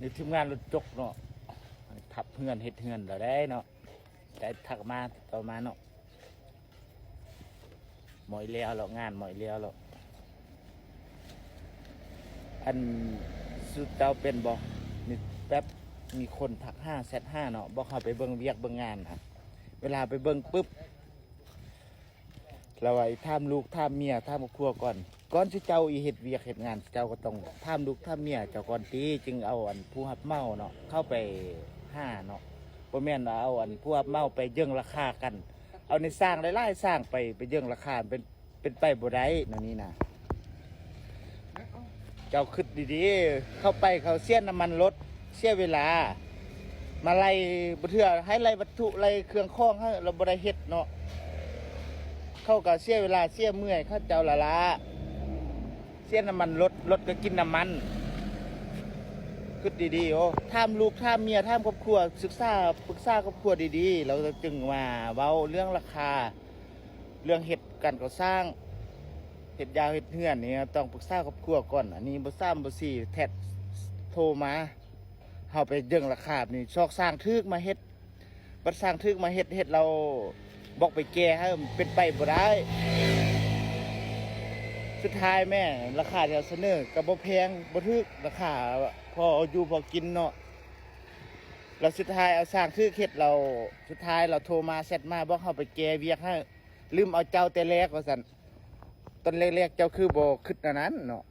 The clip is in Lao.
ນີ້ທີມງານລົດຈົກເນາະ ພັບເຮືອນເຮັດເຮືອນແລ້ວເດ້ເນາະ ໄດ້ທັກມາ ຕິດຕໍ່ມາເນາະ. ໝ້ອຍແລ້ວເນາະ ງານໝ້ອຍແລ້ວເນາະ. ອັນ ສຸເຈົ້າເປັນບໍ່? ມີແບບ ມີຄົນທັກຫາ ແຊັດຫາເນາະ ບອກເຮົາໄປເບິ່ງວຽກເບິ່ງງານນະ. ເວລາໄປເບິ່ງປຶບ ລະວ່າ ອີ ຖາມລູກ ຖາມເມຍ ຖາມຄອບຄົວກ່ອນ. ກ່ອນຊິເຈົ້າອີເຮັດວຽກເຮັດງານ ເຈົ້າກໍຕ້ອງຖາມລູກຖາມເມຍເຈົ້າກ່ອນຕິ ຈຶ່ງເອົາອັນຜູ້ຮັບເໝົາເນາະ ເຂົ້າໄປຫາເນາະ. ບໍ່ແມ່ນວ່າເອົາອັນຜູ້ຮັບເໝົາໄປເຢິ່ງລາຄາກັນ ເອົາໃນຊ່າງຫຼາຍໆຊ່າງໄປ ໄປເຢິ່ງລາຄາ ເປັນ ເປັນໄປບໍ່ໄດ້ແນວນີ້ນະ. ເຈົ້າຄິດດີໆ ເຂົ້າໄປເຂົາເສຍນ້ຳມັນລົດ ເສຍເວລາ ມາໄລ່ ບາງເທື່ອໃຫ້ໄລ່ວັດຖຸ ໄລ່ເຄື່ອງຂອງໃຫ້ ລະບໍ່ໄດ້ເຮັດເນາະ. ເຂົາກໍເສຍເວລາເສຍເມື່ອຍເຂົາເຈົ້າລະລະ ເສຍນ້ຳມັນລົດ ລົດກໍກິນນ້ຳມັນ. ຄິດດີໆ ໂອ້ ຖາມລູກຖາມເມຍ ຖາມຄອບຄົວ ສຶກສາ ປຶກສາຄອບຄົວດີໆ ລະຈຶ່ງມາເວົ້າເລື່ອງລາຄາ ເລື່ອງເຮັດການກໍ່ສ້າງ ເຮັດຢາວເຮັດເຮືອນນີ້ ຕ້ອງປຶກສາຄອບຄົວກ່ອນ. ອັນນີ້ບໍ່ສາມບໍ່ສີ່ ແທັດໂທມາ ເຮົາໄປເຢິ່ງລາຄານີ້ ຊອກຊ່າງຖືກມາເຮັດ ບັດຊ່າງຖືກມາເຮັດ ເຮັດແລ້ວບອກໄປແກ້ໃຫ້ ເປັນໄປບໍ່ໄດ້. ສຸດທ້າຍແມ່ນລາຄາທີ່ເຮົາສະເໜີກໍບໍ່ແພງ ບໍ່ຖືກ ລາຄາພໍຢູ່ພໍກິນເນາະ. ແລ້ວສຸດທ້າຍເອົາຊ່າງຖືກເຮັດແລ້ວ ສຸດທ້າຍລາວໂທມາ ແຊັດມາ ບອກເຮົາໄປແກ້ວຽກໃຫ້ ລືມເອົາເຈົ້າແຕ່ແລກວ່າຊັ້ນ. ຕອນແລກໆ ເຈົ້າຄືບໍ່ຄິດແນວນັ້ນເນາະ?